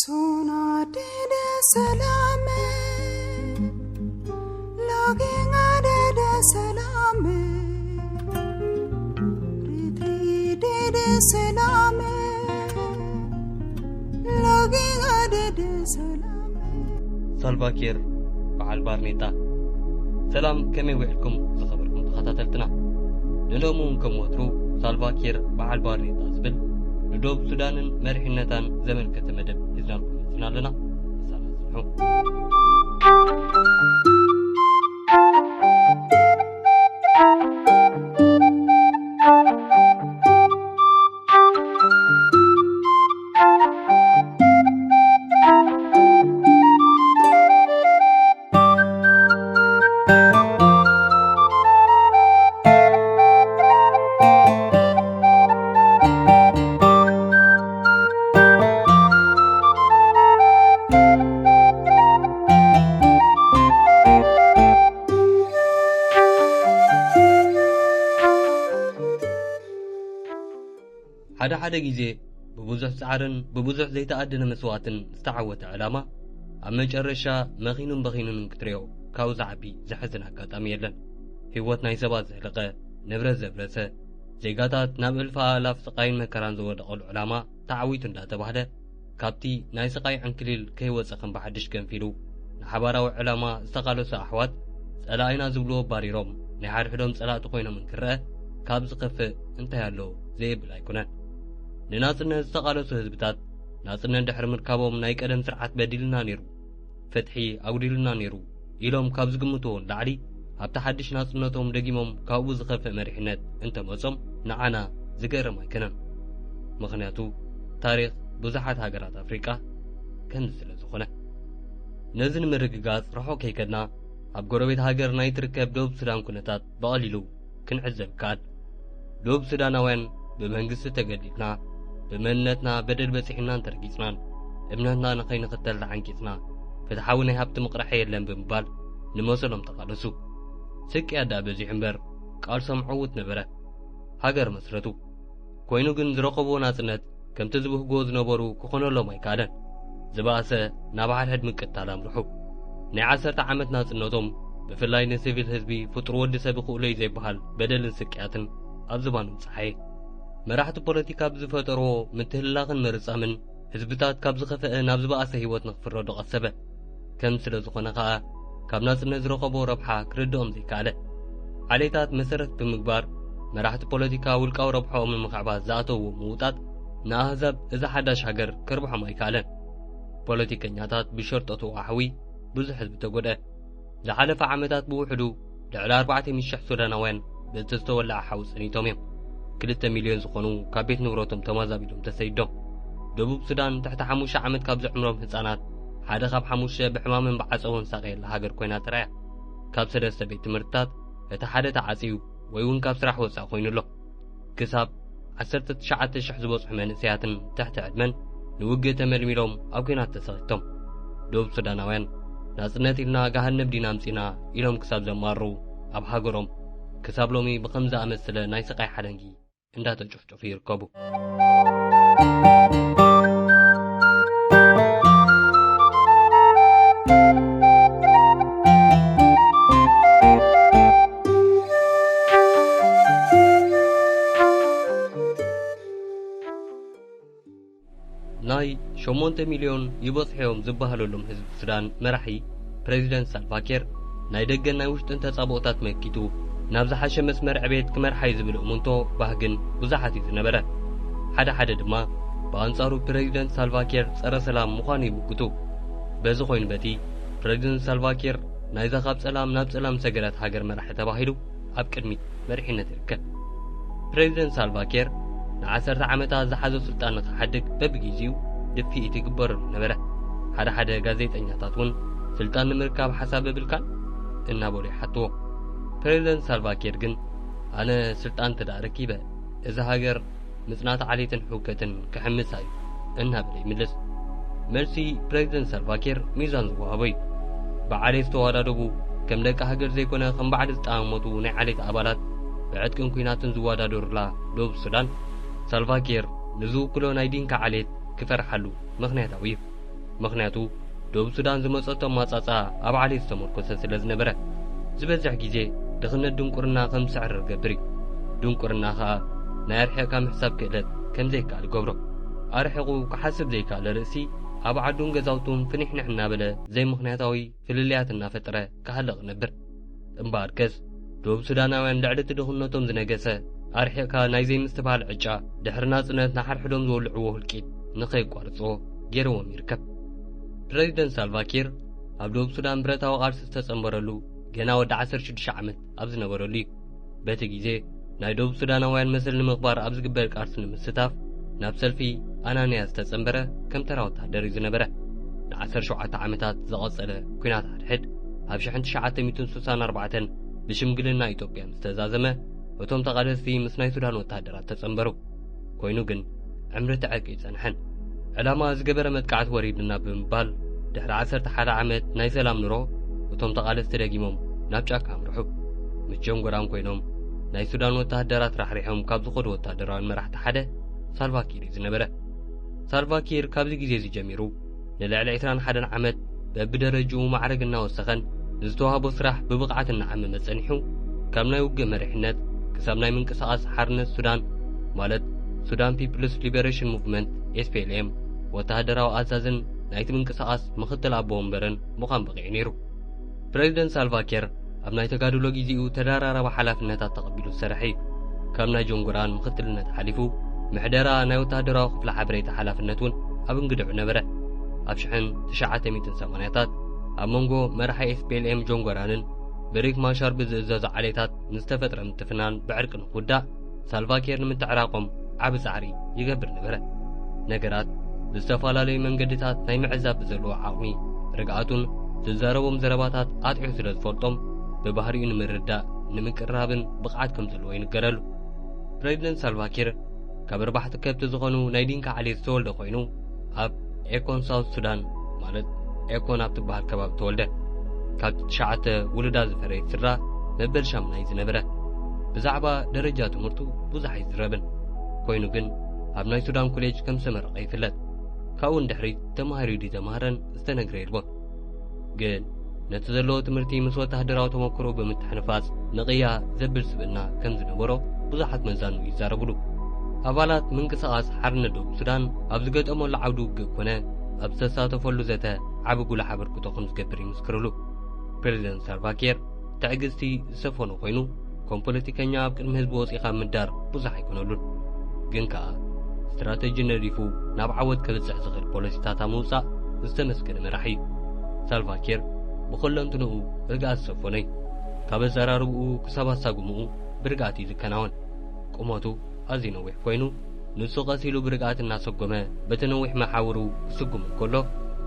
Sona dede salame, login adede salame, ritri dede salame, login adede salame. ሳልቫኪር በዓል ባርኔጣ። ሰላም፣ ከመይ ውዒልኩም ዝኸበርኩም ተኸታተልትና? ንሎሚ እውን ከም ወትሩ ሳልቫኪር በዓል ባርኔጣ ዝብል ንዶብ ሱዳንን መሪሕነታን ዘመልከተ መደብ ሒዝናልኩም መጺና ኣለና። ምሳና ጽንሑ። ሓደ ሓደ ግዜ ብብዙሕ ጻዕርን ብብዙሕ ዘይተኣደነ መስዋእትን ዝተዓወተ ዕላማ፣ ኣብ መጨረሻ መኺኑን በኺኑን ክትሪኦ ካብኡ ዝዓቢ ዘሕዝን ኣጋጣሚ የለን። ህይወት ናይ ሰባት ዘህለቐ፣ ንብረት ዘፍረሰ፣ ዜጋታት ናብ እልፊ ኣእላፍ ስቓይን መከራን ዝወደቐሉ ዕላማ ተዓዊቱ እንዳተባህለ፣ ካብቲ ናይ ስቓይ ዕንክሊል ከይወጸ ከም ብሓድሽ ገንፊሉ፣ ንሓባራዊ ዕላማ ዝተቓለሱ ኣሕዋት፣ ጸላኢና ዝብልዎ ኣባሪሮም፣ ናይ ሓድሕዶም ጸላእቲ ኮይኖም እንክረአ፣ ካብ ዝኸፍእ እንታይ ኣሎ ዘየብል ኣይኮነን። ንናጽነት ዝተቓለሱ ህዝብታት፣ ናጽነት ድሕሪ ምርካቦም ናይ ቀደም ስርዓት በዲልና ነይሩ፣ ፍትሒ ኣጉዲሉና ነይሩ ኢሎም ካብ ዝግምትዎ ንላዕሊ፣ ኣብቲ ሓድሽ ናጽነቶም ደጊሞም ካብኡ ዝኸፍእ መሪሕነት እንተመጾም ንዓና ዝገርም ኣይኮነን። ምኽንያቱ፣ ታሪኽ ብዙሓት ሃገራት ኣፍሪቃ ከምዚ ስለ ዝኾነ። ነዚ ንምርግጋጽ ርሑቕ ከይከድና፣ ኣብ ጎረቤት ሃገር ናይ ትርከብ ደቡብ ሱዳን ኩነታት ብቐሊሉ ክንዕዘብ ይከኣል። ደቡብ ሱዳናውያን ብመንግስቲ ተገዲድና፣ ብመንነትና በደል በጺሑናን ተረጊጽናን፣ እምነትና ንኸይንኽተል ተዓንቂጽና፣ ፍትሓዊ ናይ ሃብቲ ምቕራሕ የለን ብምባል ንመሰሎም ተቓለሱ። ስቅያት ደኣ በዚሑ እምበር፣ ቃልሶም ዕዉት ነበረ። ሃገር መስረቱ። ኮይኑ ግን ዝረኸብዎ ናጽነት ከምቲ ዝብህግዎ ዝነበሩ ክኾነሎም ኣይከኣለን። ዝበኣሰ ናብ ሓድሕድ ምቅታል ኣምርሑ። ናይ ዓሰርተ ዓመት ናጽነቶም ብፍላይ ንሲቪል ህዝቢ ፍጡር ወዲ ሰብ ይኽእሎ እዩ ዘይበሃል በደልን ስቅያትን ኣብ ዝባኖም ጸሓየ። መራሕቲ ፖለቲካ ብዝፈጠርዎ ምትህልላኽን ምርጻምን ህዝብታት ካብ ዝኸፍአ ናብ ዝበኣሰ ህይወት ንኽፍረዶ ቀሰበ። ከም ስለ ዝኾነ ከኣ ካብ ናጽነት ዝረኸቦ ረብሓ ክርድኦም ዘይከኣለ። ዓሌታት መሰረት ብምግባር መራሕቲ ፖለቲካ ውልቃዊ ረብሓኦም ንምኽዕባት ዝኣተውዎ ምውጣጥ ንኣህዛብ እዛ ሓዳሽ ሃገር ከርብሖም ኣይከኣለን። ፖለቲከኛታት ብሸርጠቱ ኣሕዊ ብዙሕ ህዝቢ ተጎድአ። ዝሓለፈ ዓመታት ብውሕዱ ልዕሊ ኣርባዕተ ሚእቲ ሽሕ ሱዳናውያን በቲ ዝተወልዐ ሓዊ ጸኒቶም እዮም። ክልተ ሚልዮን ዝኾኑ ካብ ቤት ንብረቶም ተማዛቢሎም ተሰዲዶም። ደቡብ ሱዳን ትሕቲ ሓሙሽተ ዓመት ካብ ዝዕምሮም ህጻናት ሓደ ካብ ሓሙሽተ ብሕማምን ብዓጸቦን ሳቐየላ ሃገር ኮይና ተራእያ። ካብ ሰለስተ ቤት ትምህርትታት እቲ ሓደ ተዓጽዩ ወይ እውን ካብ ስራሕ ወጻኢ ኮይኑ ኣሎ። ክሳብ ዓሰርተ ትሽዓተ ሽሕ ዝበጽሑ መንእሰያትን ትሕቲ ዕድመን ንውግእ ተመልሚሎም ኣብ ኲናት ተሰኺቶም። ደቡብ ሱዳናውያን ናጽነት ኢልና ገሃነብ ዲና ኣምጺና ኢሎም ክሳብ ዘማርሩ ኣብ ሃገሮም ክሳብ ሎሚ ብኸም ዝኣመሰለ ናይ ስቓይ ሓለንጊ እንዳተጨፍጨፉ ይርከቡ። ናይ ሸሞንተ ሚልዮን ይበጽሑ እዮም ዝበሃለሎም ህዝቢ ሱዳን መራሒ ፕሬዚደንት ሳልቫኪር ናይ ደገን ናይ ውሽጥን ተጻብኦታት መኪቱ ናብ ዝሓሸ መስመር ዕቤት ክመርሓ እዩ ዝብል እሙንቶ ባህግን ብዙሓት እዩ ዝነበረ። ሓደ ሓደ ድማ ብኣንጻሩ ፕሬዚደንት ሳልቫኪር ጸረ ሰላም ምዃኑ ይምጉቱ። በዚ ኮይኑ በቲ ፕሬዚደንት ሳልቫኪር ናይዛ ካብ ጸላም ናብ ጸላም ሰገረት ሃገር መራሒ ተባሂሉ ኣብ ቅድሚት መሪሕነት ይርከብ። ፕሬዚደንት ሳልቫኪር ንዓሰርተ ዓመታት ዝሓዞ ስልጣን ንኽሓድግ በብግዜኡ ድፍኢት ይግበረሉ ነበረ። ሓደ ሓደ ጋዜጠኛታት እውን ስልጣን ንምርካብ ሓሳብ የብልካን እናበሉ ይሓትዎ። ፕሬዚደንት ሳልቫኪር ግን ኣነ ስልጣን እንተ ደኣ ረኪበ እዛ ሃገር ምጽናት ዓሌትን ሕውከትን ክሕምሳ እዩ እናበለ ይምልስ። መልሲ ፕሬዚደንት ሳልቫኪር ሚዛን ዝወሃቦ እዩ። ብዓሌት ዝተወዳደቡ ከም ደቂ ሃገር ዘይኮነ ከም ባዕዲ ዝጠማመቱ ናይ ዓሌት ኣባላት ብዕጥቅን ኲናትን ዝወዳደሩላ ደቡብ ሱዳን ሳልቫኪር ንዝውክሎ ናይ ዲንካ ዓሌት ክፈርሓሉ ምኽንያታዊ እዩ። ምኽንያቱ ደቡብ ሱዳን ዝመጸቶ ኣማጻጻ ኣብ ዓሌት ዝተመርኮሰ ስለ ዝነበረ፣ ዝበዝሕ ግዜ ድኽነት ድንቁርና ከም ዝስዕርር ገብር እዩ። ድንቁርና ኸኣ ናይ ኣርሒቕካ ምሕሳብ ክእለት ከም ዘይከኣል ይገብሮ። ኣርሒቑ ክሓስብ ዘይከኣለ ርእሲ ኣብ ዓዱን ገዛውቱን ፍኒሕንሕ እናበለ ዘይምኽንያታዊ ፍልልያት እናፈጠረ ክሃልቕ ይነብር። እምበኣርከስ ደቡብ ሱዳናውያን ልዕሊ እቲ ድኽነቶም ዝነገሰ ኣርሒቕካ ናይ ዘይምስትብሃል ዕጫ ድሕሪ ናጽነት ንሓድሕዶም ዝወልዕዎ ህልቂት ንኸየቋርጽዎ ገይርዎም ይርከብ። ፕረዚደንት ሳልቫኪር ኣብ ደቡብ ሱዳን ብረታዊ ቃልሲ ዝተጸንበረሉ ገና ወዲ ዓሰርተ ሽዱሽተ ዓመት ኣብ ዝነበረሉ እዩ። በቲ ግዜ ናይ ደቡብ ሱዳናውያን መሰል ንምኽባር ኣብ ዝግበር ቃልሲ ንምስታፍ ናብ ሰልፊ ኣናንያ ዝተጸንበረ ከም ተራ ወታደር እዩ ዝነበረ። ን ዓሰርተ ሸውዓተ ዓመታት ዝቐጸለ ኲናት ሓድሕድ ኣብ ሽሕን ትሽዓተ ሚእትን ስሳን ኣርባዕተን ብሽምግልና ኢትዮጵያ ምስ ተዛዘመ፣ እቶም ተቓለስቲ ምስ ናይ ሱዳን ወታደራት ተጸንበሩ። ኮይኑ ግን ዕምሪ እቲ ዕርቂ ኣይጸንሐን። ዕላማ ዝገበረ መጥቃዕቲ ወሪድና ብምባል ድሕሪ ዓሰርተ ሓደ ዓመት ናይ ሰላም ኑሮ እቶም ተቓለስቲ ደጊሞም ናብ ጫካ ኣምርሑ። ምስ ጀንጎራን ኮይኖም ናይ ሱዳን ወታደራት ራሕሪሖም ካብ ዝኸዱ ወታደራውያን መራሕቲ ሓደ ሳልቫኪር እዩ ዝነበረ። ሳልቫኪር ካብዚ ግዜ እዚ ጀሚሩ ንልዕሊ ዕስራን ሓደን ዓመት በብደረጅኡ ማዕረግ እናወሰኸን ንዝተዋህቦ ስራሕ ብብቕዓት እናዓመመ ጸኒሑ፣ ካብ ናይ ውግእ መሪሕነት ክሳብ ናይ ምንቅስቓስ ሓርነት ሱዳን፣ ማለት ሱዳን ፒፕልስ ሊበሬሽን ሙቭመንት፣ ኤስፒኤልኤም፣ ወተሃደራዊ ኣዛዝን ናይቲ ምንቅስቓስ ምኽትል ኣቦ ወንበርን ምዃን በቒዑ ነይሩ። ፕረዚደንት ሳልቫኪር ኣብ ናይ ተጋድሎ ግዜኡ ተደራራቢ ሓላፍነታት ተቐቢሉ ዝሰርሐ እዩ። ካብ ናይ ጀንጎራን ምኽትልነት ሓሊፉ፣ ምሕደራ ናይ ወተሃደራዊ ክፍሊ ሓበሬታ ሓላፍነት እውን ኣብ እንግድዑ ነበረ። ኣብ ሽሕን ትሽዓተ ሚእትን ሰማንያታት ኣብ መንጎ መራሒ ኤስፒኤልኤም ጆን ጎራንን ብሪክ ማሻር ብዝእዘዞ ዓሌታት ንዝተፈጥረ ምትፍናን ብዕርቂ ንክውዳእ ሳልቫኪር ንምትዕራቖም ዓቢ ጻዕሪ ይገብር ነበረ። ነገራት ብዝተፈላለዩ መንገድታት ናይ ምዕዛብ ብዘለዎ ዓቕሚ፣ ርግኣቱን ዝዛረቦም ዘረባታት ኣጥዕዩ ስለ ዝፈልጦም፣ ብባህሪኡ ንምርዳእ ንምቅርራብን ብቕዓት ከም ዘለዎ ይንገረሉ። ፕረዚደንት ሳልቫኪር ካብ ኣርባሕቲ ከብቲ ዝኾኑ ናይ ዲንካ ዓሌት ዝተወልደ ኮይኑ፣ ኣብ ኤኮን ሳውት ሱዳን፣ ማለት ኤኮን ኣብ ትበሃል ከባቢ ተወልደ። ካብ ትሽዓተ ውሉዳ ዝፈረየት ስድራ መበል ሻምናይ ዝነበረ። ብዛዕባ ደረጃ ትምህርቱ ብዙሕ ኣይዝረብን። ኮይኑ ግን ኣብ ናይ ሱዳን ኮሌጅ ከም ዝተመረቐ ይፍለጥ። ካብኡ ንድሕሪት ተማሂሩ ድዩ ተማህረን ዝተነግረ የልቦን። ግን ነቲ ዘለዎ ትምህርቲ ምስ ወተሃደራዊ ተመክሮ ብምትሕንፋጽ ንቕያ ዘብል ስብእና ከም ዝነበሮ ብዙሓት መዛኑ ይዛረብሉ። ኣባላት ምንቅስቓስ ሓርነት ደቡብ ሱዳን ኣብ ዝገጠመሉ ዓውዲ ውግእ ኮነ ኣብ ዝተሳተፈሉ ዘተ ዓቢ ጉልሕ ኣበርክቶ ከም ዝገብር ይምስክርሉ። ፕረዚደንት ሳልቫኪር ትዕግስቲ ዝሰፈኖ ኮይኑ፣ ከም ፖለቲከኛ ኣብ ቅድሚ ህዝቢ ወጺኻ ምዳር ብዙሕ ኣይኮነሉን። ግን ከኣ ስትራተጂ ነዲፉ ናብ ዓወት ከብጽሕ ዝኽእል ፖሊሲታት ኣብ ምውጻእ ዝተመስገነ መራሒ እዩ። ሳልቫኪር ብኹለንትንኡ ርግኣት ዝሰፈኖ እዩ። ካብ ኣዘራርብኡ ክሳብ ኣሳጉምኡ ብርግኣት እዩ ዝከናወን። ቁመቱ ኣዝዩ ነዊሕ ኮይኑ፣ ንሱ ቀስ ኢሉ ብርግኣት እናሰጎመ በቲ ነዊሕ መሓውሩ ክስጉም እንከሎ፣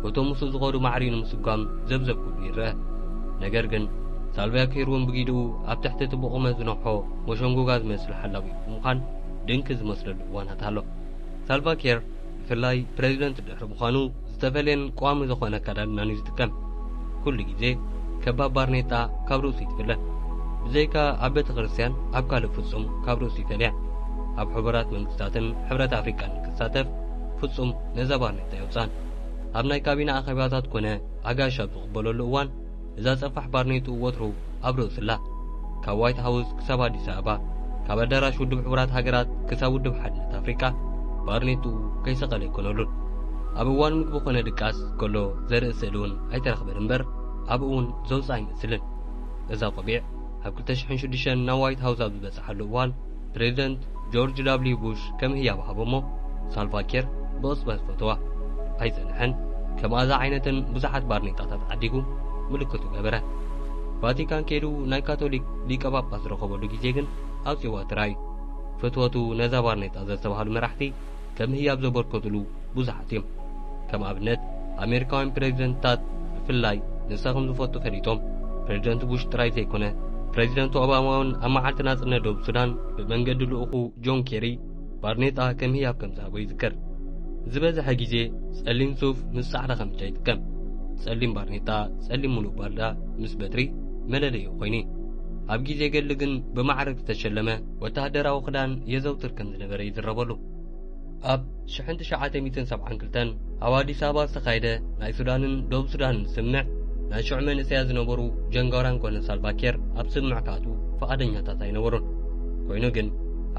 እቶም ምስኡ ዝኸዱ ማዕሪኡ ንምስጓም ዘብዘብ ክብሉ ይረአ። ነገር ግን፣ ሳልቫኪር እውን ብጊድኡ ኣብ ትሕቲ እቲ ብቑመት ዝነውሖ መሸንጎጋ ዝመስል ሓላዊ ብምዃን ድንኪ ዝመስለሉ እዋናት ኣሎ። ሳልቫኪር ብፍላይ ፕረዚደንት ድሕሪ ምዃኑ፣ ዝተፈልየን ቀዋሚ ዝኾነ ኣከዳድናን እዩ ዝጥቀም። ኩሉ ግዜ ከባብ ባርኔጣ ካብ ርእሱ ይትፍለ። ብዘይካ ኣብ ቤተ ክርስቲያን ኣብ ካልእ ፍጹም ካብ ርእሱ ይፈልያ። ኣብ ሕቡራት መንግስታትን ሕብረት ኣፍሪቃን ክሳተፍ ፍጹም ነዛ ባርኔጣ የውጽኣን። ኣብ ናይ ካቢነ ኣኼባታት ኮነ ኣጋይሽ ኣብ ዝቕበለሉ እዋን እዛ ጸፋሕ ባርኔጥኡ ወትሩ ኣብ ርእሱ ኣላ። ካብ ዋይት ሃውስ ክሳብ ኣዲስ ኣበባ፣ ካብ ኣዳራሽ ውድብ ሕቡራት ሃገራት ክሳብ ውድብ ሓድነት ኣፍሪቃ ባርኔጥኡ ከይሰቐለ ኣይኮነሉን። ኣብ እዋን ምግቢ ኮነ ድቃስ ከሎ ዘርኢ ስእሊ እውን ኣይተረኽበን እምበር ኣብኡ እውን ዘውጽኣ ኣይመስልን። እዛ ቆቢዕ ኣብ ክልተ ሽሕን ሽዱሽተን ናብ ዋይት ሃውስ ኣብ ዝበጽሓሉ እዋን ፕሬዚደንት ጆርጅ ዳብልዩ ቡሽ ከም ህያብ ሃቦሞ፣ ሳልቫኪር ብቕጽበት ፈተዋ። ኣይጸንሐን፣ ከምኣዛ ዓይነትን ብዙሓት ባርኔጣታት ዓዲጉ ምልክቱ ገበረ። ቫቲካን ከይዱ ናይ ካቶሊክ ሊቀ ጳጳስ ዝረኸበሉ ግዜ ግን ኣውጺዋ ጥራይ። ፍትወቱ ነዛ ባርኔጣ ዘዝተባህሉ መራሕቲ ከም ህያብ ዘበርከቱሉ ብዙሓት እዮም። ከም ኣብነት፣ ኣሜሪካውያን ፕሬዚደንትታት ብፍላይ ንሳ ከም ዝፈቱ ፈሊጦም። ፕሬዚደንት ቡሽ ጥራይ ዘይኮነ፣ ፕሬዚደንት ኦባማ እውን ኣብ መዓልቲ ናጽነት ደቡብ ሱዳን ብመንገዲ ልኡኹ ጆን ኬሪ ባርኔጣ ከም ህያብ ከም ዝሃቦ ይዝከር። ዝበዝሐ ግዜ ጸሊም ሱፍ ምስ ጻዕዳ ካምቻ ይጥቀም። ጸሊም ባርኔጣ፣ ጸሊም ሙሉእ ባልዳ ምስ በትሪ መለለዩ ኮይኑ እዩ። ኣብ ግዜ ገድሊ ግን ብማዕረግ ዝተሸለመ ወተሃደራዊ ክዳን የዘውትር ከም ዝነበረ ይዝረበሉ። ኣብ ሽሕን ትሽዓተ ሚእትን ሰብዓን ክልተን ኣብ ኣዲስ ኣበባ ዝተኻየደ ናይ ሱዳንን ደቡብ ሱዳንን ስምምዕ፣ ናይ ሽዑ መንእሰያት ዝነበሩ ጆንጎራን ኮነ ሳልቫኪር ኣብ ስምምዕ ክኣትዉ ፍቓደኛታት ኣይነበሩን። ኮይኑ ግን፣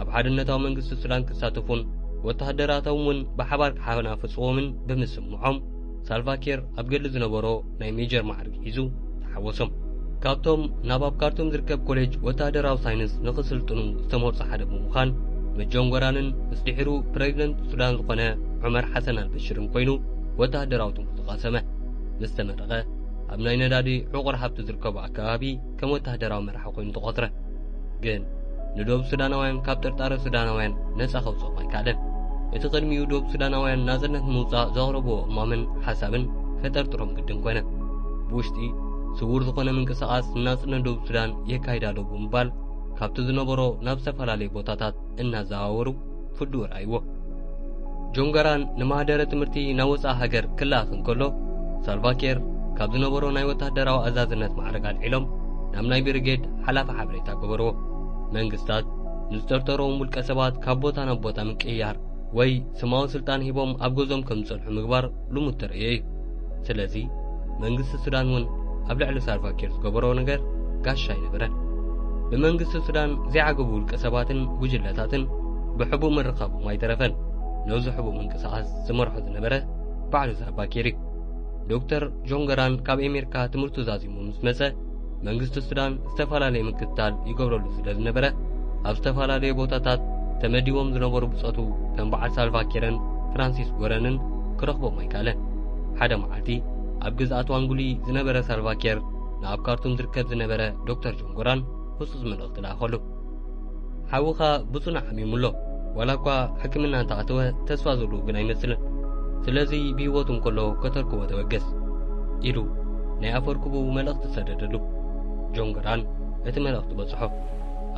ኣብ ሓድነታዊ መንግስቲ ሱዳን ክሳተፉን ወተሃደራቶም እውን ብሓባር ክሓናፍጽዎምን ብምስምዖም፣ ሳልቫኪር ኣብ ገድሊ ዝነበሮ ናይ ሜጀር ማዕርግ ሒዙ ተሓወሶም። ካብቶም ናብ ኣብ ካርቱም ዝርከብ ኮሌጅ ወተሃደራዊ ሳይንስ ንኽስልጥኑ ዝተመርጹ ሓደ ብምዃን፣ ምስ ጆንጎራንን ምስ ድሒሩ ፕሬዚደንት ሱዳን ዝኾነ ዑመር ሓሰን ኣልበሽርን ኮይኑ ወተሃደራዊ ትምህርቱ ቀሰመ። ምስ ተመረቐ፣ ኣብ ናይ ነዳዲ ዕቑር ሃብቲ ዝርከቦ ኣከባቢ ከም ወተሃደራዊ መራሒ ኮይኑ ተቖጽረ። ግን ንደቡብ ሱዳናውያን ካብ ጥርጣረ ሱዳናውያን ነጻ ከውጽኦም ኣይከኣለን። እቲ ቅድሚኡ ደቡብ ሱዳናውያን ናጽነት ንምውጻእ ዘቕረብዎ እማምን ሓሳብን ከጠርጥሮም ግድን ኮነ። ብውሽጢ ስውር ዝኾነ ምንቅስቓስ ንናጽነት ደቡብ ሱዳን የካይድ ኣሎ ብምባል፣ ካብቲ ዝነበሮ ናብ ዝተፈላለዩ ቦታታት እናዘዋወሩ ፍዱእ ረኣይዎ። ጆንገራን ንማህደረ ትምህርቲ ናብ ወጻኢ ሃገር ክለኣኽ እንከሎ፣ ሳልቫኪር ካብ ዝነበሮ ናይ ወተሃደራዊ ኣዛዝነት ማዕረግ ኣልዒሎም ናብ ናይ ብሪጌድ ሓላፊ ሓበሬታ ገበርዎ። መንግስታት ንዝጠርጠርዎም ውልቀ ሰባት ካብ ቦታ ናብ ቦታ ምቅይያር ወይ ስማዊ ስልጣን ሂቦም ኣብ ገዝኦም ከም ዝጸንሑ ምግባር ልሙድ ተርእዮ እዩ። ስለዚ፣ መንግስቲ ሱዳን እውን ኣብ ልዕሊ ሳልቫኪር ዝገበሮ ነገር ጋሻ ኣይነበረን። ብመንግስቲ ሱዳን ዘይዓገቡ ውልቀ ሰባትን ጉጅለታትን ብሕቡእ ምርኻቦም ኣይተረፈን። ነዚ ሕቡእ ምንቅስቓስ ዝመርሖ ዝነበረ ባዕሉ ሳልቫኪር እዩ። ዶክተር ጆንገራን ካብ ኣሜሪካ ትምህርቱ ዛዚሙ ምስ መጸ፣ መንግስቲ ሱዳን ዝተፈላለየ ምክትታል ይገብረሉ ስለ ዝነበረ፣ ኣብ ዝተፈላለየ ቦታታት ተመዲቦም ዝነበሩ ብጾቱ ከም በዓል ሳልቫኪርን ፍራንሲስ ጎረንን ክረኽቦም ኣይከኣለን። ሓደ መዓልቲ ኣብ ግዝኣት ዋንጉሊ ዝነበረ ሳልቫኪር ንኣብ ካርቱም ዝርከብ ዝነበረ ዶክተር ጆንጎራን ህጹጽ መልእኽቲ ለኣኸሉ። ሓውኻ ብጽኑዕ ሓሚሙ ኣሎ። ዋላ እኳ ሕክምና እንተኣተወ ተስፋ ዘለዎ ግን ኣይመስልን። ስለዚ ብህይወቱ እንከሎ ከተርክቦ ተበገስ፣ ኢሉ ናይ ኣፈርክቡ መልእኽቲ ሰደደሉ። ጆንጎራን እቲ መልእኽቲ በጽሖ።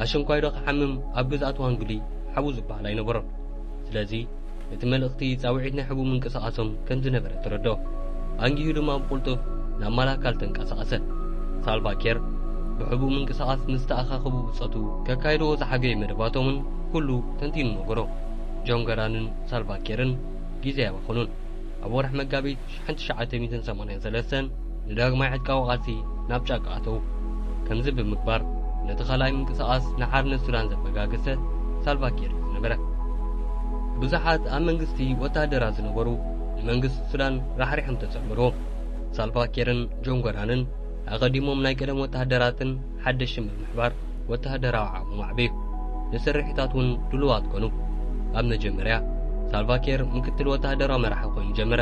ኣሽንኳይዶ ክሓምም ኣብ ግዝኣት ዋንጉሊ ሓቡ ዝበሃል ኣይነበሮን። ስለዚ እቲ መልእኽቲ ጻውዒት ናይ ሕቡእ ምንቅስቓሶም ከም ዝነበረ ተረድኦ። ኣንጊሁ ድማ ብቕልጡፍ ናብ ማላካል ተንቀሳቐሰ። ሳልቫኪር ብሕቡእ ምንቅስቓስ ምስ ተኣኻኸቡ ብጾቱ ከካይድዎ ዝሓገዩ መደባቶምን ኩሉ ተንቲኑ ነገሮ። ጆንገራንን ሳልቫኪርን ግዜ ኣባኸኑን። ኣብ ወርሒ መጋቢት ሽሕን ትሽዓተ ሚእትን ሰማንያን ሰለስተን ንዳግማይ ዕጥቃዊ ቃልሲ ናብ ጫካ ኣተዉ። ከምዚ ብምግባር ነቲ ካልኣይ ምንቅስቓስ ንሓርነት ሱዳን ዘበጋገሰ ሳልቫኪር እዩ ዝነበረ። ብዙሓት ኣብ መንግስቲ ወተሃደራት ዝነበሩ ንመንግስቲ ሱዳን ራሕሪሖም ተጸንበርዎ። ሳልቫኪርን ጆንጎራንን ኣቐዲሞም ናይ ቀደም ወተሃደራትን ሓደሽትን ብምሕባር ወተሃደራዊ ዓቕሞም ኣዕበዩ። ንስርሒታት እውን ድሉዋት ኮኑ። ኣብ መጀመርያ ሳልቫኪር ምክትል ወተሃደራዊ መራሒ ኮይኑ ጀመረ።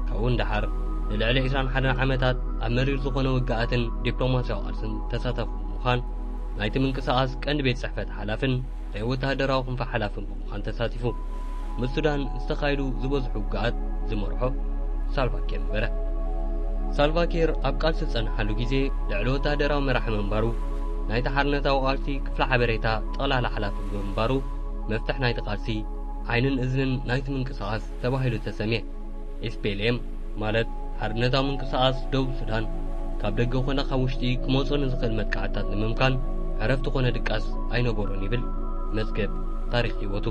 ካብኡ ንደሓር ንልዕሊ ዕስራን ሓደን ዓመታት ኣብ መሪር ዝኾነ ውግኣትን ዲፕሎማስያዊ ቃልስን ተሳታፊ ብምዃን ናይቲ ምንቅስቓስ ቀንዲ ቤት ጽሕፈት ሓላፍን ናይ ወተሃደራዊ ክንፊ ሓላፍን ብምዃን ተሳቲፉ። ምስ ሱዳን ዝተኻየዱ ዝበዝሑ ውግኣት ዝመርሖ ሳልቫኪር ነበረ። ሳልቫኪር ኣብ ቃልሲ ዝጸንሓሉ ግዜ ልዕሊ ወተሃደራዊ መራሒ ምንባሩ፣ ናይቲ ሓርነታዊ ቃልሲ ክፍሊ ሓበሬታ ጠቕላላ ሓላፊ ብምንባሩ፣ መፍትሕ ናይቲ ቃልሲ ዓይንን እዝንን ናይቲ ምንቅስቓስ ተባሂሉ ተሰምየ። ኤስፒኤልኤም ማለት ሓርነታዊ ምንቅስቓስ ደቡብ ሱዳን፣ ካብ ደገ ኮነ ካብ ውሽጢ ክመጾ ንዝኽእል መጥቃዕትታት ንምምካን ዕረፍቲ ኮነ ድቃስ ኣይነበሮን ይብል መዝገብ ታሪኽ ህይወቱ።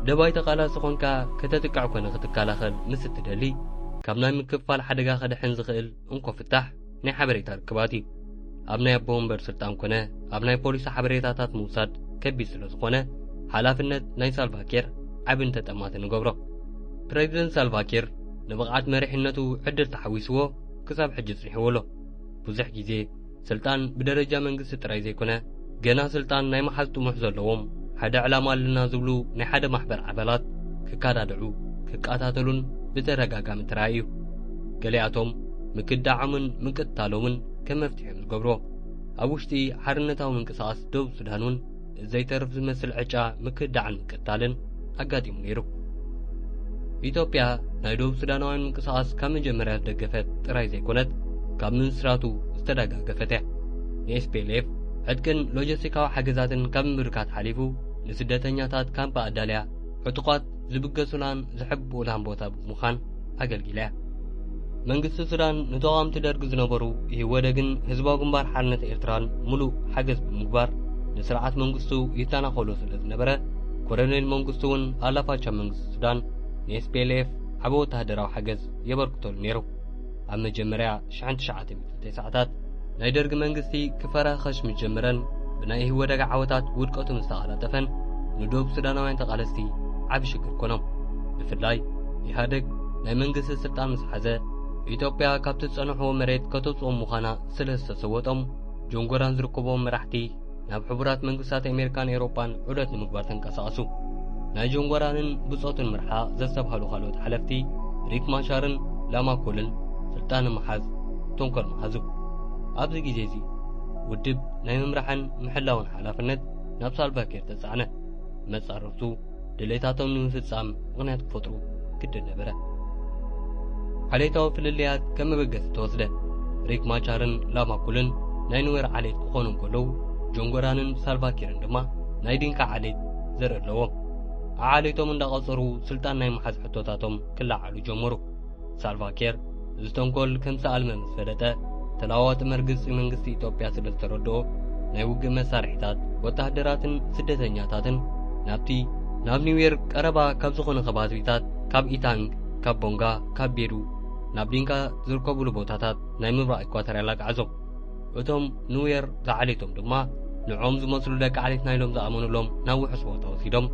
ደባይ ተቓላሲ ኾንካ ከተጥቅዕ ኮነ ክትከላኸል ምስ እትደሊ፣ ካብ ናይ ምክፋል ሓደጋ ከድሕን ዝኽእል እንኮ ፍታሕ ናይ ሓበሬታ ርክባት እዩ። ኣብ ናይ ኣቦ ወንበር ስልጣን ኮነ ኣብ ናይ ፖሊሲ ሓበሬታታት ምውሳድ ከቢድ ስለ ዝኾነ፣ ሓላፍነት ናይ ሳልቫኪር ዓብን ተጠማትን ንገብሮ። ፕሬዚደንት ሳልቫኪር ንብቕዓት መሪሕነቱ ዕድል ተሓዊስዎ ክሳብ ሕጂ ጽኒሕዎ ኣሎ። ብዙሕ ግዜ ስልጣን ብደረጃ መንግስቲ ጥራይ ዘይኮነ፣ ገና ስልጣን ናይ ምሓዝ ጥሙሕ ዘለዎም፣ ሓደ ዕላማ ኣለና ዝብሉ ናይ ሓደ ማሕበር ኣባላት ክከዳድዑ፣ ክቀታተሉን ብተደጋጋሚ ተራእዩ። ገሊኣቶም ምክዳዖምን ምቅትታሎምን ከም መፍትሒ እዮም ዝገብርዎ። ኣብ ውሽጢ ሓርነታዊ ምንቅስቓስ ደቡብ ሱዳን እውን ዘይተርፍ ዝመስል ዕጫ ምክዳዕን ምቅትታልን ኣጋጢሙ ነይሩ። ኢትዮጵያ ናይ ደቡብ ሱዳናውያን ምንቅስቓስ ካብ መጀመርያ ዝደገፈት ጥራይ ዘይኮነት፣ ካብ ምምስራቱ ዝተደጋገፈት እያ። ንኤስፒኤልኤፍ ዕጥቅን ሎጂስቲካዊ ሓገዛትን ካብ ምብርካት ሓሊፉ፣ ንስደተኛታት ካምፕ ኣዳልያ፣ ዕጡቓት ዝብገሱላን ዝሕብኡላን ቦታ ብምዃን ኣገልጊላ እያ። መንግስቲ ሱዳን ንተቓወምቲ ደርግ ዝነበሩ ኢህወደግን ህዝባዊ ግንባር ሓርነት ኤርትራን ምሉእ ሓገዝ ብምግባር፣ ንስርዓት መንግስቱ ይተናኸሎ ስለ ዝነበረ፣ ኮሎኔል መንግስቱ እውን ኣላፋቻ መንግስቲ ሱዳን ንኤስፒኤልኤፍ ዓቢ ወተሃደራዊ ሓገዝ የበርክተሉ ነይሩ። ኣብ መጀመርያ ሽሕን ትሽዓተ ሚእትን ተስዓታት ናይ ደርጊ መንግስቲ ክፈራኸሽ ምስ ጀመረን ብናይ ኢህወደግ ዓወታት ውድቀቱ ምስ ተቐላጠፈን ንደቡብ ሱዳናውያን ተቓለስቲ ዓቢ ሽግር ኮኖም። ብፍላይ ኢህኣደግ ናይ መንግስቲ ስልጣን ምስ ሓዘ ኢትዮጵያ ካብቲ ዝጸንሕዎ መሬት ከተውጽኦም ምዃና ስለ ዝተሰወጦም ጆንጎራን ዝርከብዎም መራሕቲ ናብ ሕቡራት መንግስታት ኣሜሪካን ኤውሮጳን ዑደት ንምግባር ተንቀሳቐሱ። ናይ ጆንጎራንን ብጾቱን ምርሓ ዘስተብሃሉ ካልኦት ሓለፍቲ ሪክ ማሻርን ላማኮልን ስልጣን ንምሓዝ ተንኮል መሃዙ። ኣብዚ ግዜ እዚ ውድብ ናይ ምምራሕን ምሕላውን ሓላፍነት ናብ ሳልቫኪር ተጻዕነ። መጻርርቱ ድሌታቶም ንምፍጻም ምኽንያት ክፈጥሩ ግድን ነበረ። ዓሌታዊ ፍልልያት ከም መበገሲ ተወስደ። ሪክ ማቻርን ላማኩልን ናይ ኑዌር ዓሌት ክኾኑ እንከለዉ ጆንጎራንን ሳልቫኪርን ድማ ናይ ዲንካ ዓሌት ዘርኢ ኣለዎም። ኣዓሌቶም እንዳቐጸሩ ስልጣን ናይ ምሓዝ ሕቶታቶም ክለዓሉ ጀመሩ። ሳልቫኪር እዚ ተንኮል ከም ዝኣልመ ምስ ፈለጠ ተለዋዋጢ መርግጺ መንግስቲ ኢትዮጵያ ስለ ዝተረድኦ ናይ ውግእ መሳርሒታት፣ ወተሃደራትን ስደተኛታትን ናብቲ ናብ ኒውዮርክ ቀረባ ካብ ዝኾነ ከባቢታት ካብ ኢታንግ፣ ካብ ቦንጋ፣ ካብ ቤዱ ናብ ዲንካ ዝርከብሉ ቦታታት ናይ ምብራቕ ኢኳቶርያል ኣግዓዞም። እቶም ኑዌር ዝዓሌቶም ድማ ንዖም ዝመስሉ ደቂ ዓሌት ናይሎም ዝኣመኑሎም ናብ ውሑስ ቦታ ወሲዶም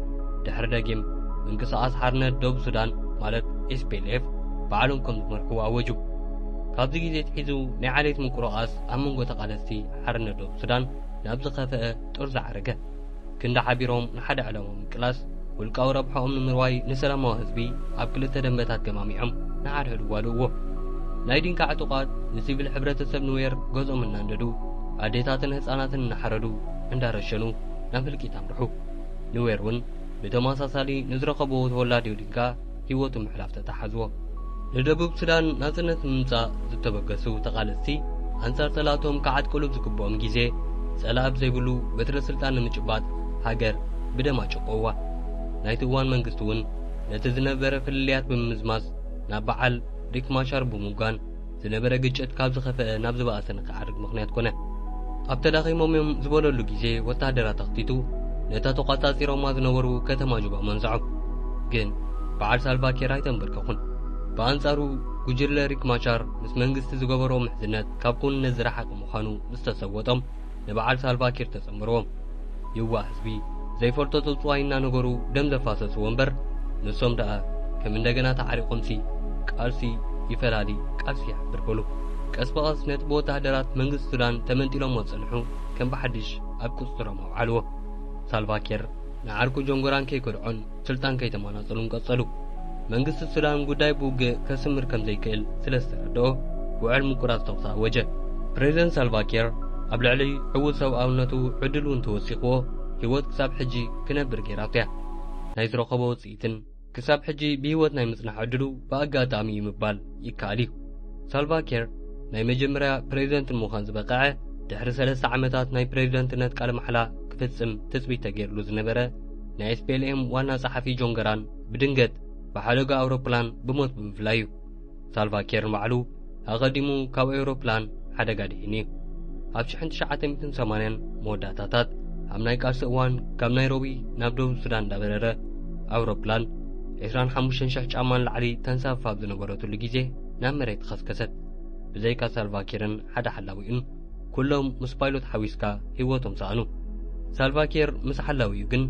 ድሕሪ ደጊም ምንቅስቓስ ሓርነት ደቡብ ሱዳን ማለት ኤስፒኤልኤፍ ባዕሎም ከም ዝመርሕዎ ኣወጁ። ካብዚ ግዜ ኣትሒዙ ናይ ዓሌት ምንቅስቓስ ኣብ መንጎ ተቓለስቲ ሓርነት ደቡብ ሱዳን ናብ ዝኸፍአ ጦር ዝዓረገ። ክንዲ ሓቢሮም ንሓደ ዕላማ ምቅላስ ውልቃዊ ረብሓኦም ንምርዋይ ንሰላማዊ ህዝቢ ኣብ ክልተ ደንበታት ገማሚዖም ንሓድሕዱ ዋልእዎ። ናይ ዲንካ ዕጡቓት ንሲቪል ሕብረተሰብ ኑዌር ገዝኦም እናንደዱ ኣዴታትን ህፃናትን እናሓረዱ እንዳረሸኑ ናብ ህልቂት ኣምርሑ። ኑዌር እውን ብተመሳሳሊ ንዝረኸብዎ ተወላዲ ዲንካ ህይወቱ ምሕላፍ ተተሓዝዎ። ንደቡብ ሱዳን ናጽነት ንምምጻእ ዝተበገሱ ተቓለስቲ ኣንጻር ጸላእቶም ክዓጥቅሉ ዝግብኦም ግዜ ጸላእ ኣብ ዘይብሉ በትረ ስልጣን ንምጭባጥ ሃገር ብደም ኣጨቀውዋ። ናይቲ እዋን መንግስቲ እውን ነቲ ዝነበረ ፍልልያት ብምምዝማዝ ናብ በዓል ሪክ ማሻር ብምውጋን ዝነበረ ግጭት ካብ ዝኸፍአ ናብ ዝበኣሰ ንክዓርግ ምኽንያት ኮነ። ኣብ ተዳኺሞም እዮም ዝበለሉ ግዜ ወተሃደራት ኣኽቲቱ ነታ ተቋጻጺሮማ ዝነበሩ ከተማ ጁባ መንዝዖም። ግን በዓል ሳልቫኪር ኣይተንበርከኹን። ብኣንጻሩ ጉጅለ ሪክ ማቻር ምስ መንግስቲ ዝገበሮ ምሕዝነት ካብ ክውንነት ዝረሓቐ ምዃኑ ምስ ተሰወጦም ንበዓል ሳልቫኪር ተጸምርዎም። ይዋእ ህዝቢ ዘይፈልጦ ጽውጽዋይ እናነገሩ ደም ዘፋሰስዎ እምበር ንሶም ደኣ ከም እንደገና ተዓሪቖምሲ ቃልሲ ይፈላሊ ቃልሲ ይሓብር በሉ። ቀስ ብቐስ ነቲ ብወተሃደራት መንግስቲ ሱዳን ተመንጢሎሞ ዝጸንሑ ከም ብሓድሽ ኣብ ቁጽጽሮም ኣውዓልዎ። ሳልቫኪር ንዓርኩ ጆንጎራን ከይከድዖን ስልጣን ከይተመናጸሉን ቀጸሉ። መንግስቲ ሱዳን ጉዳይ ብውግእ ከስምር ከም ዘይክእል ስለ ዝተረድኦ ውዕል ምቁራጽ ተኹሲ ኣወጀ። ፕሬዚደንት ሳልቫኪር ኣብ ልዕሊ ዕዉት ሰብኣውነቱ ዕድሉ እንተወሲኽዎ ህይወት ክሳብ ሕጂ ክነብር ገይራቶ እያ። ናይ ዝረኸቦ ውጽኢትን ክሳብ ሕጂ ብህይወት ናይ ምጽናሕ ዕድሉ ብኣጋጣሚ እዩ ምባል ይከኣል እዩ። ሳልቫኪር ናይ መጀመርያ ፕሬዚደንት ንምዃን ዝበቕዐ ድሕሪ ሰለስተ ዓመታት ናይ ፕሬዚደንትነት ቃለ ማሕላ ክፍጽም ትጽቢት ተገይርሉ ዝነበረ ናይ ኤስፒኤልኤም ዋና ጸሓፊ ጆን ገራን ብድንገት ብሓደጋ ኣውሮፕላን ብሞት ብምፍላዩ እዩ። ሳልቫኪር ንባዕሉ ኣቐዲሙ ካብ ኣውሮፕላን ሓደጋ ድሒኑ እዩ። ኣብ ሽሕን ትሽዓተ ሚእትን ሰማንያን መወዳእታታት ኣብ ናይ ቃልሲ እዋን ካብ ናይሮቢ ናብ ደቡብ ሱዳን እንዳበረረ ኣውሮፕላን ዕስራን ሓሙሽተን ሽሕ ጫማ ንላዕሊ ተንሳፍፍ ኣብ ዝነበረትሉ ግዜ ናብ መሬት ተኸስከሰት። ብዘይካ ሳልቫኪርን ሓደ ሓላዊኡን ኩሎም ምስ ፓይሎት ሓዊስካ ህይወቶም ሰኣኑ። ሳልቫኪር ምስ ሓላዊኡ ግን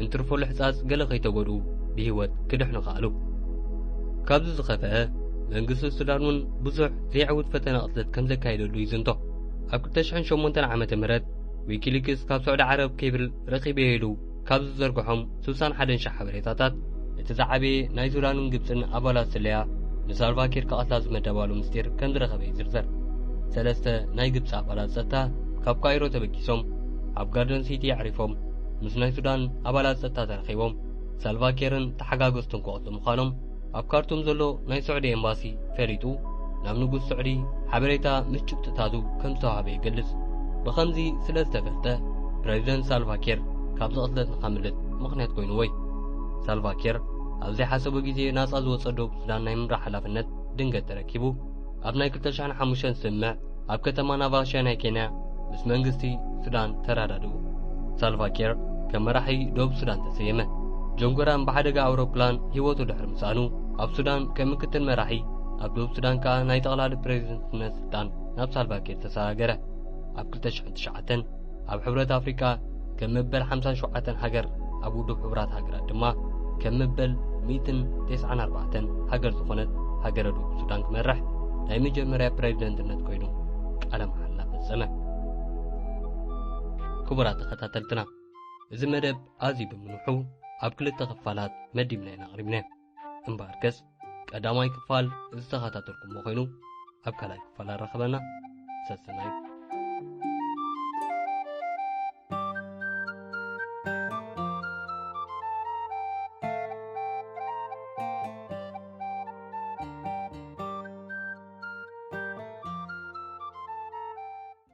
እንትርፎ ልሕጻጽ ገለ ከይተጎድኡ ብህይወት ክድሕኑ ከኣሉ። ካብዚ ዝኸፍአ መንግስቲ ሱዳን እውን ብዙሕ ዘይዕዉት ፈተነ ቅትለት ከም ዘካየደሉ ይዝንቶ። ኣብ ክልተ ሽሕን ሸሞንተን ዓመተ ምህረት ዊኪሊክስ ካብ ስዑዲ ዓረብ ኬብል ረኺበ ኢሉ ካብ ዝዘርግሖም ስሳን ሓደን ሽሕ ሓበሬታታት እቲ ዝዓበየ ናይ ሱዳንን ግብጽን ኣባላት ስለያ ንሳልቫኪር ክቐትላ ዝመደባሉ ምስጢር ከም ዝረኸበ ይዝርዘር። ሰለስተ ናይ ግብጺ ኣባላት ጸጥታ ካብ ካይሮ ተበጊሶም ኣብ ጋርደን ሲቲ ኣዕሪፎም ምስ ናይ ሱዳን ኣባላት ጸጥታ ተረኺቦም ሳልቫኪርን ተሓጋገዝቱን ክቐትሉ ምዃኖም ኣብ ካርቱም ዘሎ ናይ ስዑዲ ኤምባሲ ፈሊጡ ናብ ንጉስ ስዑዲ ሓበሬታ ምስ ጭብጥታቱ ከም ዝተዋህበ ይገልጽ። ብኸምዚ ስለ ዝተፈልጠ ፕሬዚደንት ሳልቫኪር ካብዚ ቅትለት ንኸምልጥ ምኽንያት ኮይንዎ እዩ። ሳልቫኪር ኣብ ዘይሓሰቦ ግዜ ናጻ ዝወጸ ደቡብ ሱዳን ናይ ምምራሕ ሓላፍነት ድንገት ተረኪቡ ኣብ ናይ ክልተ ሽሕን ሓሙሽተን ስምምዕ ኣብ ከተማ ናቫሻ ናይ ኬንያ ምስ መንግስቲ ሱዳን ተረዳድኡ። ሳልቫኪር ከም መራሒ ደቡብ ሱዳን ተሰየመ። ጆን ጎራን ብሓደጋ ኣውሮፕላን ህይወቱ ድሕሪ ምስኣኑ፣ ኣብ ሱዳን ከም ምክትል መራሒ፣ ኣብ ደቡብ ሱዳን ከኣ ናይ ጠቕላሊ ፕሬዚደንትነት ስልጣን ናብ ሳልቫኪር ተሰጋገረ። ኣብ ክልተ ሽሕን ትሽዓተን ኣብ ሕብረት ኣፍሪቃ ከም መበል ሓምሳን ሸውዓተን ሃገር፣ ኣብ ውድብ ሕቡራት ሃገራት ድማ ከም መበል ሚእትን ተስዓን ኣርባዕተን ሃገር ዝኾነት ሃገረ ደቡብ ሱዳን ክመርሕ ናይ መጀመርያ ፕሬዚደንትነት ኮይኑ ቃለ መሓላ ፈጸመ። ክቡራት ተኸታተልትና፣ እዚ መደብ ኣዝዩ ብምንውሑ ኣብ ክልተ ክፋላት መዲብና ኢና ኣቕሪብናዮ። እምበኣርከስ ቀዳማይ ክፋል ዝተኸታተልኩሞ ኮይኑ፣ ኣብ ካልኣይ ክፋል ኣራኽበና። ሰሰናዩ።